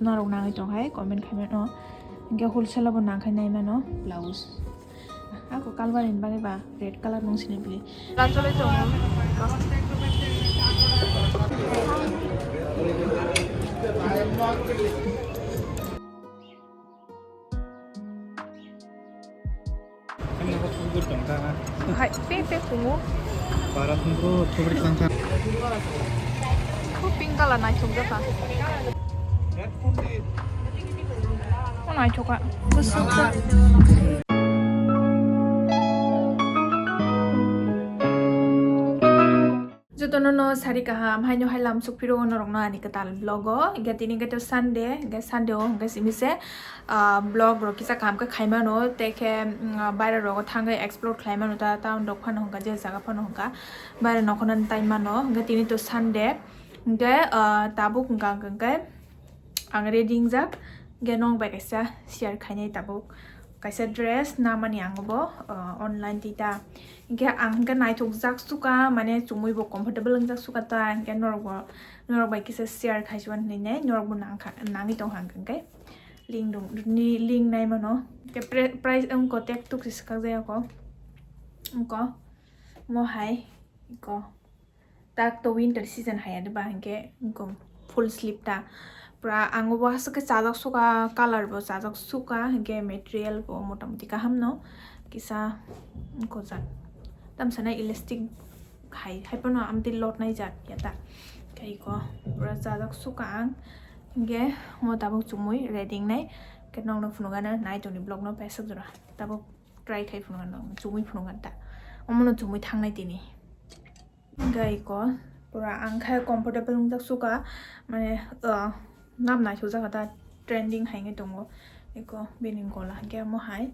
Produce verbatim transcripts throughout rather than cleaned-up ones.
Norok nangwi tong hai comment khai mano. Hingke wholesale bo nang khai nai mano blouse. Ako kalbar ni bagwi ba red color nung sini bili. Hai, pe pe kumu. Bara thungkru thubri tangkha. Khu pink color naithok jakha. O naithok kha. Bwswk kha. Jotono no sari kaham, haino hai lamsok phiro norokno ani kwtal vlog o. Hingke tini hingke to Sunday, hingke Sunday o hingke simi se, ah, vlog rok kisa kaham khe khaimano, tei khe, mm, baira rogo thangwi explore khlaimano ta, town rok phano hwnka, je jaga phano hwnka, baira nokhorno tai mano. Hingke tini to Sunday, hingke, ah, tabuk hwnka hingke ang ready wngjak, hingke nok bai kaisa share khainai tabuk, kaisa dress namani ang bo, ah, online twi ta. Hingke ang hingke naithokjak suka, mane chumui bo comfortable wngjak suka ta, hingke norok bo, norok bai kisa share khaisua hinui nai, norok bo nangkha, nangwi tongkha hingke link dong, ni link nai mano. Hingke pre-, price wngko tek tuk se swkak jaya ko, wngko mo hai ko. Tak to winter season hai ya de ba, hingke wngkong full sleeve ta. Pura ang bo aswk khe chajak suka, color bo chajak suka, hingke material bo motamoti kaham no kisa wngkojak. Tamsana elastic hai, hai phano amtwi lot nai jak ya ta. Khe iko pura chajak suka ang, hingke mo tabuk chumui ready wngnai. Khe nokno phunukgana nai tongni vlog no paisuk jora. Tabuk try khai phunukgana, chumui phunukgana ta. Omono chumui thangnai tini. Hingke iko pura ang khe comfortable wngjak suka, mane, ah, nam naithokjak ta, trending hai wngwi tongo iko bini gola hingke omo hai.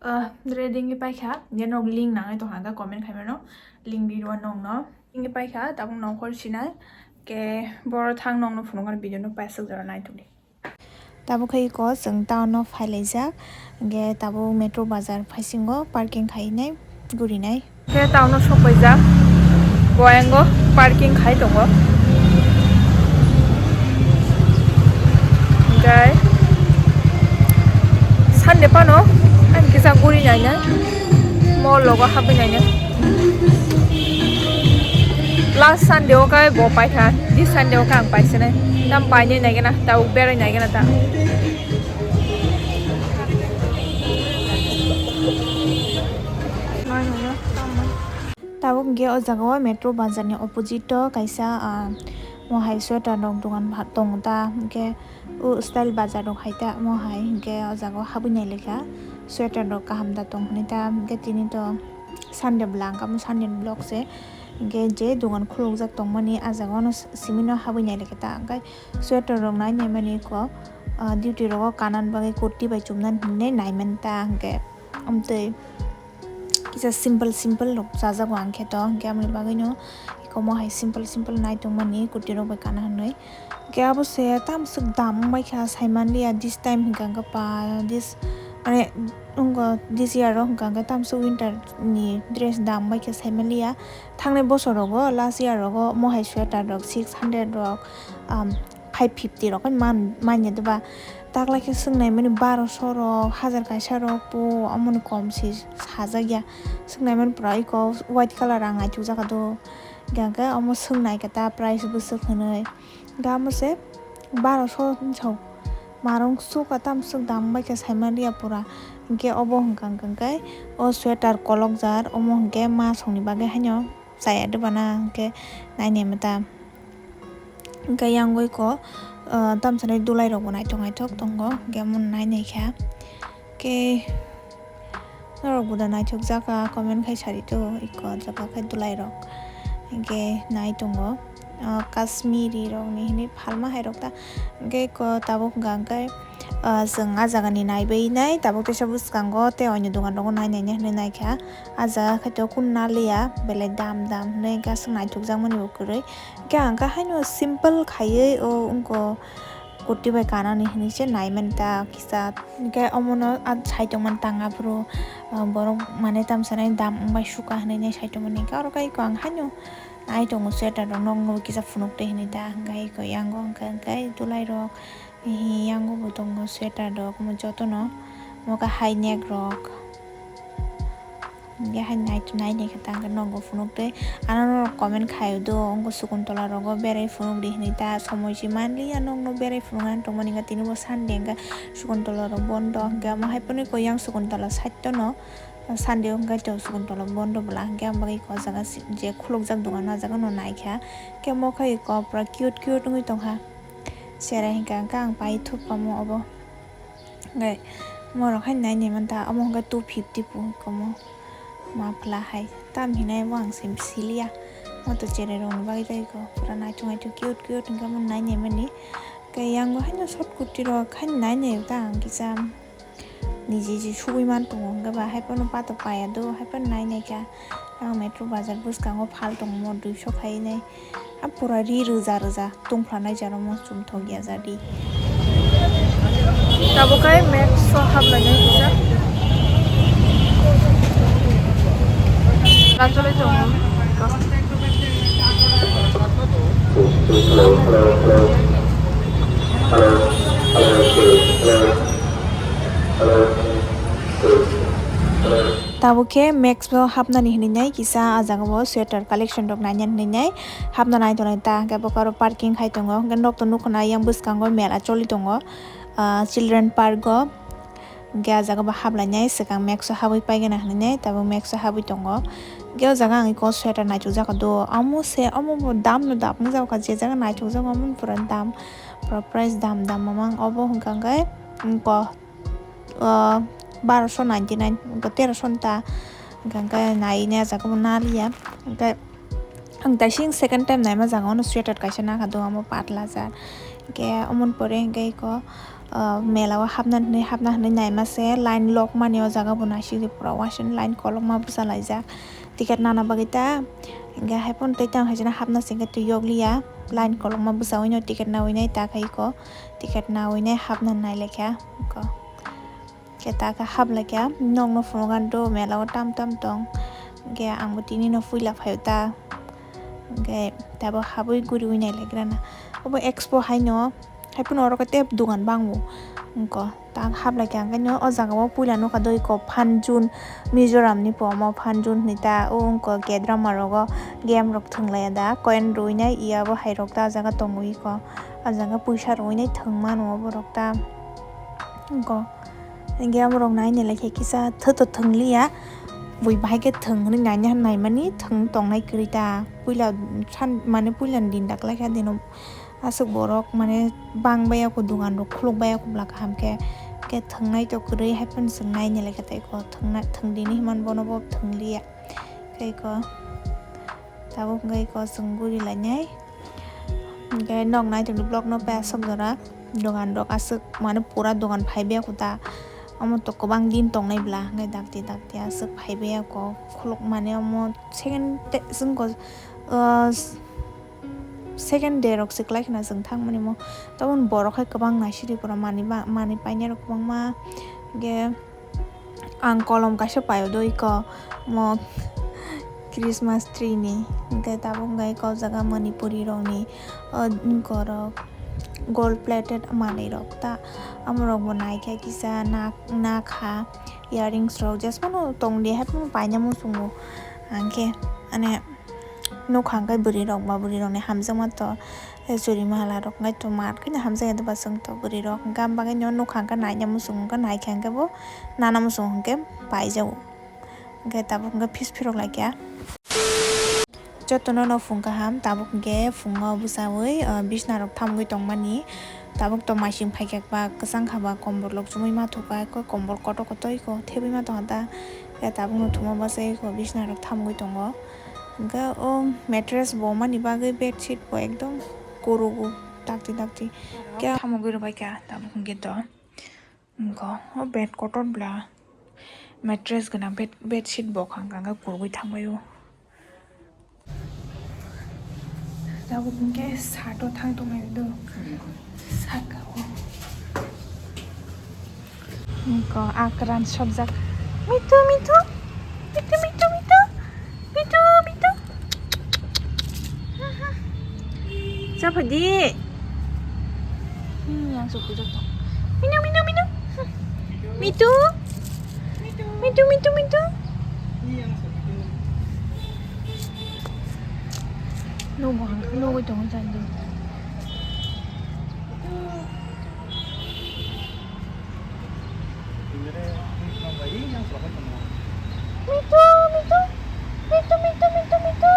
Ah, ready wngwi paikha, hingke nog link nangwi tongkha hingke comment khaimano, link rirw nokno. Wngwi paikha tabuk nongkhor sinai, ke boro thang nokno phunukgana video no paisuk jora naithokdi. Tabuk khe iko chwng town o phailaijak, hingke tabuk metro bazar phaisingo parking khainai gurinai. Khe town o sokpaijak, boyango parking khai tongo. Hingke Sunday phano ang kisa guri nainai, mall rogo habwi nainai. Last Sunday o khe bo paikha, this Sunday o khe ang paisinai. Tam painai naigena, tabuk berai naigena ta. Tabuk hingke o jaga o metro bazar ni opposite o kaisa, ah, mo hai sweater rok dogan tongo ta, hingke o style bazar rok hai ta, mo hai hingke o jaga o habwi nai lekha sweater rok kaham da tong hinui ta, hingke tini to Sunday bwla hingke omo Sunday ni vlog se, hingke je dogan khulukjak tongmani ah jaga o no simi no habwi nai lekha ta, hingke sweater rok nai nai mani ko, ah, duty rogo kanani bagwi kurti bai chumnani hinui nai mani ta, hingke amtwi kisa simple simple rok chajago ang khe to, hingke amoni bagwino ikomo hai simple simple nai tongmani kurti rok bai kana hinui. Hingke abo se tamswk dam wngbai kha saimanliya this time hingka hingke pa this mane wngkha this year o hingka hingke tamswk winter ni dress dam bai kha saimanliya. Thangnai bosor rogo last year rogo omo hai sweater rok six hundred rok, um, five fifty rok man manya doba. Taklai khe swngnai mani baroso rok, hajar kaisa rok bo omoni kom se sajak ya. Swngnai mani pura iko white colour ang naithok jaka do. Hingke omo swngnai khe ta price bwswk hinui. Hingke omo se baroso hinwi sao. Marung suka tamswk dam bai khe saimanliya pura. Hingke obo hingka hingke o sweater kolokjar, omo hingke masongni bagwi haino chaya doba na hingke nainai mata. Hingke yang oi ko, ah, tamsani dulai rok bo naithok naithok tongo, hingke omo nai nai kha. Hingke norok bo da naithok jaka comment khai sari to, iko jaka khai dulai rok. Hingke nai tongo, ah, Kashmiri rok ni hinui phalma hai rok ta. Hingke iko tabuk hingka hingke, ah, chwng ah jaga ni nai bai nai, tabuk teisa bwskango tei oinwi dogan rogo nai nai hinui nai kha. Ah jaga khai to kun naliya, belai dam dam hinui hingke aswk naithok jak mani bo kwrwi. Hingke ang khe haino simple khaiwi o wngkha kurti bai kanani hinui se nai mani ta kisa. Hingke omono ah sai tongmani tang aphuru, ah, borok mane tamsa nai dam wngbai suka hinui nai sai tongmani. Hingke oro khe eko ang haino Ai tongo sweater rok, nokno kisa phunuk twi hinwi ta, hwnkhe eko yango hwnkhe, hwnkhe dulai rok, hihi yango bo tongo sweater rok, omo jotono, omo khe high neck rok. Hwnkhe hai nai, nainai khe ta hwnkhe nogo phunuk twi, ano norok comment khai do, wngkha Sakuntala rogo berai phunuk di hinwi ta, somoi se manliya nokno berai phunuk ani tongmani hwnkhe tini bo Sunday hwnkhe Sakuntala rok bondo, hwnkhe omo hai phano eko yang Sakuntala side tono. Sunday o hwnkhe to Sakuntala bondo bwla, hwnkhe ang bagwi o jaga si-, je khulukjak dogan o, ah jaga no naikha. Hwnkhe omo khai eko pura cute cute wngwi tongkha. Cherai hwnkhe, hwnkhe ang pai thupkha omo obo. Hwnkhe morok hai nainai mantha, omo hwnkhe two fifty pu hwnkhe omo. Ma phla hai tam hinai bo ang sim siliya. Omo to cherai rokni bagwi tei eko pura naithok naithok cute cute hwnkhe omo nainai mani. Hwnkhe yango haino short kurti rok haino nainai ta ang kisa. Niji ji sugui man tongo, hwnkhe ba hai phano patok paiya do, hai phano nai nai kha. Ang metro bazar bwskango phal tongo, mo duiso khai nai. A pura ri rwja rwja tongphla nai jaro mo chum thok ya jadi. Tabuk khai Max o hap lai nai kisa. Lachole tongo. Hello, hello, hello. Hello, hello, hello. Hello, hello, hello. Tabuk khe Max o hapnani hinwi nai kisa, ah jaga o sweater collection rok naina hinwi nai hapna nai tongnai ta, hwnkhe bo aro parking khai tongo, hwnkhe nok to nukho na yang bwskango mela choli tongo, ah, children park o. Hwnkhe ah jaga bo haplainai swkang Max o habwi paigana hinwi nai tabuk Max o habwi tongo. Hwnkhe o jaga ang eko sweater naichukjak do, omo se omo bo dam no dam wngjago, je jaga naichukjago omo pura dam, pura price dam dam mamang obo hwnkha hwnkhe eko, o, baroso ninety nine, eko teroso ni ta hwnkha hwnkhe nai nai ah jaga bo naliya hwnkhe. Ang taising second time naima jaga ono sweater kaisa nakha do, omo patla jar. Hwnkhe omoni pore hwnkhe eko, ah, mela o hapna hinwi, hapna hinwi naima se line lok mani o jaga bo naisik di pura wasing line kolokma bwsa laijak ticket nana bagwi ta. Hwnkhe hai phano tei tang hai jani hapna se hwnkhe twi yokliya line kolokma bwsa oi no ticket nawi nai ta khai eko ticket nawi nai hapna nai laikha eko. Khe ta khe hap lai khe nokno phunukha do mela o tam tam tong. Khe ang bo tini no puila phaio ta. Khe tabo habwi guriwi nai lai gra na. Obo expo hai no, hai phano oro khe tei dogan bang bo. Wngkha ta hap lai khe ang khe no o jaga o puila nukha do eko Phanjun Mizoram ni po omo Phanjun hinwi ta o wngkha kedra ma rogo game rok thwng lai ya da coin rwi nai ya bo hai rok ta o jaga tongwi eko. O jaga puisa rwi nai thwng mano obo rok ta. Wngkha. Hingke amorok nai ni lai khe kisa thwk to thwng liya, bui bahai khe thwng hinui naina hinui naimani thwng tongnai kwrwi ta. Puila san mane puila ni din daklai kha dino aswk borok mane bang baiya kho dogan rok khuluk baiya kho bwla kaham khe, khe thwngnai to kwrwi hai phano chwng nai ni lai kha tei kho thwng dini hinmani bono bo thwng liya tei kho. Tabuk hwnkhe eko chwng guri lainai. Hwnkhe nok naitok ni block no pai aswk jora dogan rok aswk mane pura dogan phai baiya kho ta. Omo to kwbang din tongnai bwla hwnkhe dakti dakti aswk phai baiya kho khuluk mane omo second te chwng kho, ah, second day rok se kwlai khna chwng thang mani mo. Tabuk borok hai kwbang naisidi pura manui ba manui painai rok kwbangma hwnkhe. Ang kolom kaisa paio do iko mo Christmas tree ni, hwnkhe tabuk hwnkhe iko jaga Manipuri rok ni, o, iko rok gold plated manwi rok ta, amo rok bo naikhe kisa nak, nakha earrings rok jesphano tongdi haiphano paina muchungo, hwnkhe ane. Nukha hwnkhe bwrwi rok ba bwrwi rokni hamjakma to, eh, churi mahalarok hwnkhe to mat kheno hamjakya doba chwng to bwrwi rok hwnkhe, am bagwi no nukha hwnkhe naina muchung hwnkhe naikha hwnkhe bo nana muchung hwnkhe paijago hwnkhe tabuk hwnkhe phisphi rok laikha. Jotono no phung kaham, tabuk hwnkhe phungo bwchaui, eh, bisna rok thamgwi tongmani, tabuk to masing phaikha ba kwchang kha ba kombol rok chumui ma thukha, kombol kotor kotor iko thebwi ma tongkha ta, tabuk no thuma bwchaui iko bisna rok thamgwi tongo. Hwnkhe o mattress bo mani bagwi bedsheet bo ekdom kurugo dakti dakti. Khe thamogwi rwbaikha tabuk hwnkhe to. Hwnkhe o bed kotor bwla mattress gwnang bed, bedsheet bo khang khang khe kurugwi thangbaio. Tabuk hwnkhe shirt o thang tongnai do. Saka o. Niko akran sopjak. Mitu, mitu. Mitu, mitu, mitu. Mitu, mitu. Chaphadi. Hmm, yang sok bujak tong. Minu, minu, minu. Mitu. Mitu, mitu, mitu. Nogo, nogo tong jani. Mitu, mitu. Mitu, mitu, mitu, mitu.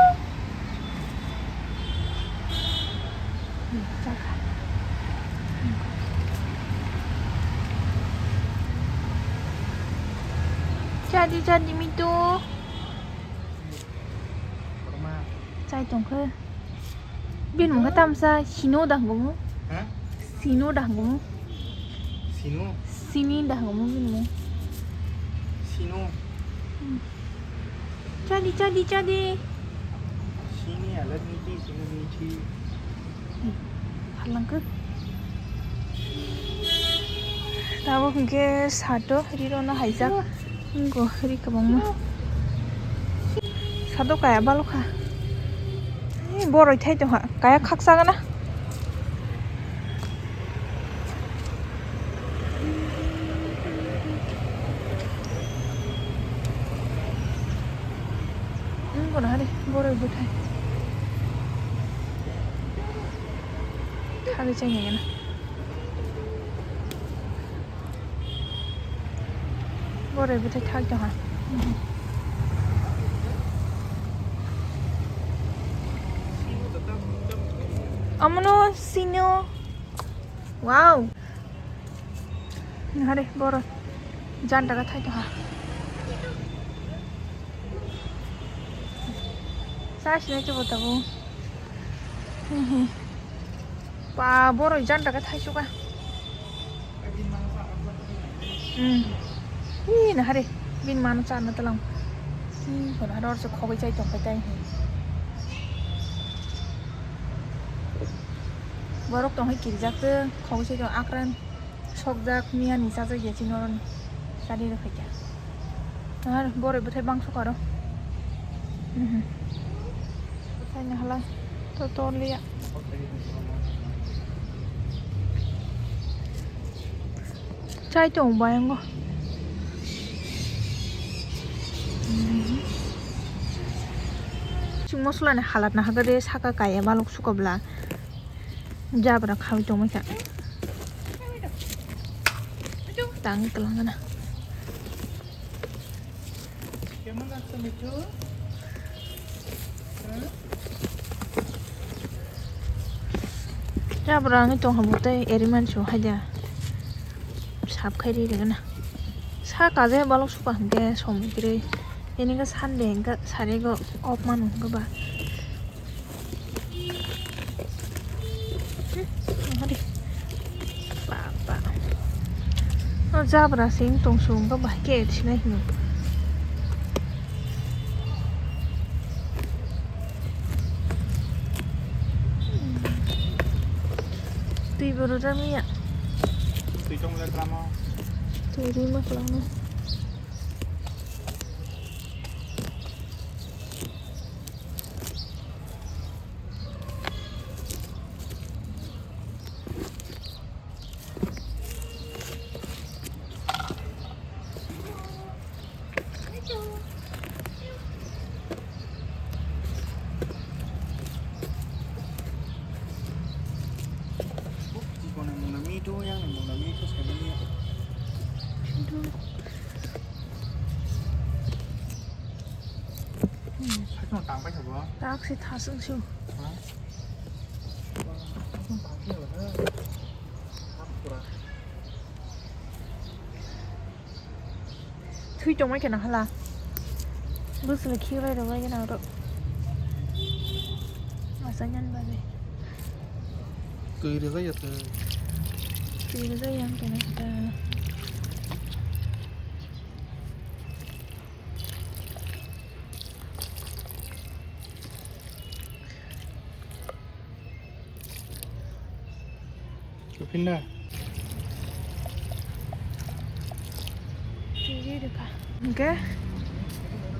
Chadi, chadi, mitu. Chai tongkhe. Bini mungkha tamsa Sino da hwngo. Ha? Sino da hwngo. Sino? Sini da hwngo bini mung. Sino. Hmm. Chadi, chadi, chadi. Sini ala miti, sini miti. Halangkhe. Tabuk hwnkhe sato riro no haijak. Wngkho ri kwbangma. Sato kaya balokha. Boroi thai tongkha. Kaya khaksa gana. Wngkho na hari boroi bwthai. Thagwi chai nai gana. Boroi bwthai thak tongha. Amono sino. Wow. Nahari boro janta ka thai tongha. Sa sinai chwbo tabuk. Ba, boroi janta khe thaichukha. Hmm. Hi, nahari, bini mano charna tlang. Hi, kono haro se khogwi chai tongkha tai. Borok tongkha kirijak tei khogwi chai tong akran. Sokjak miya ni chajak ya chini oro ni chari rw khaikha. Ar boroi bwthai bangso karo. Mhm. Bwthai ni hala to toliya. Chai tong bai ango. Chwng mosola ni halat na hagade saka kaya balok sukabla. Jabra khawi tongmai kha. Tang tlang gana. Jabra wngwi tong habo tei eri mansu haida. Sap khai ri rwgana. Sa kaje balok suka hwnkhe som kwrwi. Ini khe Sunday hwnkhe sarigo off mano hwnkhe ba. Papa. O jabra sing tong sung ka bai ke sinai hino. Twi boro jamiya. Twi tong le klamo. Twi rima klamo. Chikon ni mungna mithu, yang ni mungna mithu, saimanya. Sakno tang pai sabo. Tak si thasung su. Ha? Sakno tang pai sabo. Thui tongmai kheno hala. Bwswk khibai rwbai gana oro. Asa nyan bagwi. Twi rwjak ya twi. Twi rwjak ya ang tongmai khe ta. Kupinda. Twi rwkha. Hwnkhe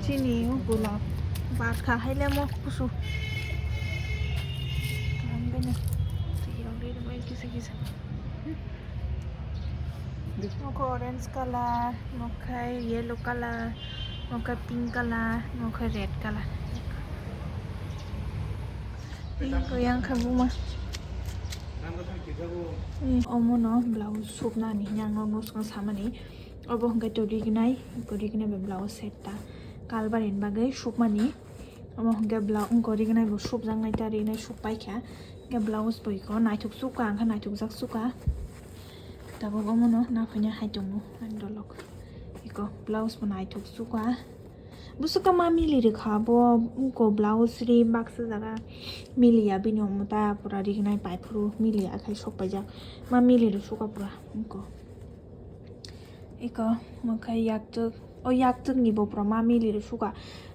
chini gulab batkha haile mo kusu. Kisa kisa. Mokhe orange colour, mokhe yellow colour, mokhe pink colour, mokhe red colour. Iko yang kha buma. Omo no blouse supna ni yang no no samani. Obo hwnkhe to rignai, rignai bai blouse set ta. Kalbar in bagwi supmani. Omo hwnkhe blouse wngkha rignai bo supjaknai ta rignai sup paikha. Hwnkhe blouse bo iko naithok sukha, hwnkhe naithokjak sukha. Tabuk omono naphina hai tongo ani dolok. Iko blouse bo naithok sukha. Bwswk ma mili rwkha bo wngkha blouse ri baksa jaga miliya bini omo ta pura rignai pai phuru miliya khai sok paijak. Ma mili rw sukha pura wngkha. Iko mokhe yaktwk, o yaktwk ni bo pura ma mili rw sukha.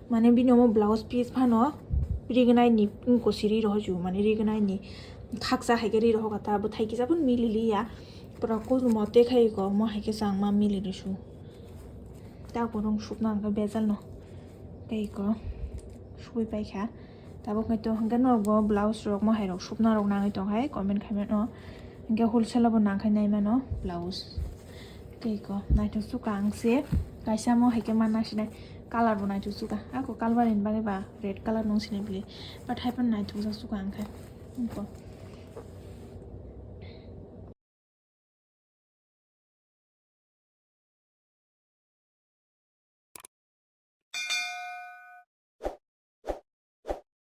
Mane bini omo blouse piece phano rignai ni wngkha siri rw ju, mane rignai ni khaksa hai khe ri rw kha ta bo thai kisa phano mili liya. Pura kuchumo te khai iko omo hai khe chang ma mili rw su. Ta kurung sukna hwnkhe bejal no. Tei iko sui paikha. Tabuk hwnkhe to hwnkhe norok bo blouse rok mohai rok supna rok nangwi tong hai comment khai mano. Hwnkhe wholesale o bo nang khai nai mano blouse. Tei iko naithok sukha ang se kaisa mo hai khe ma nang sinai colour bo naithok sukha. Ako colour ni bagwi ba red colour nung sinai bili. But hai phano naithok jak sukha ang khe. Iko.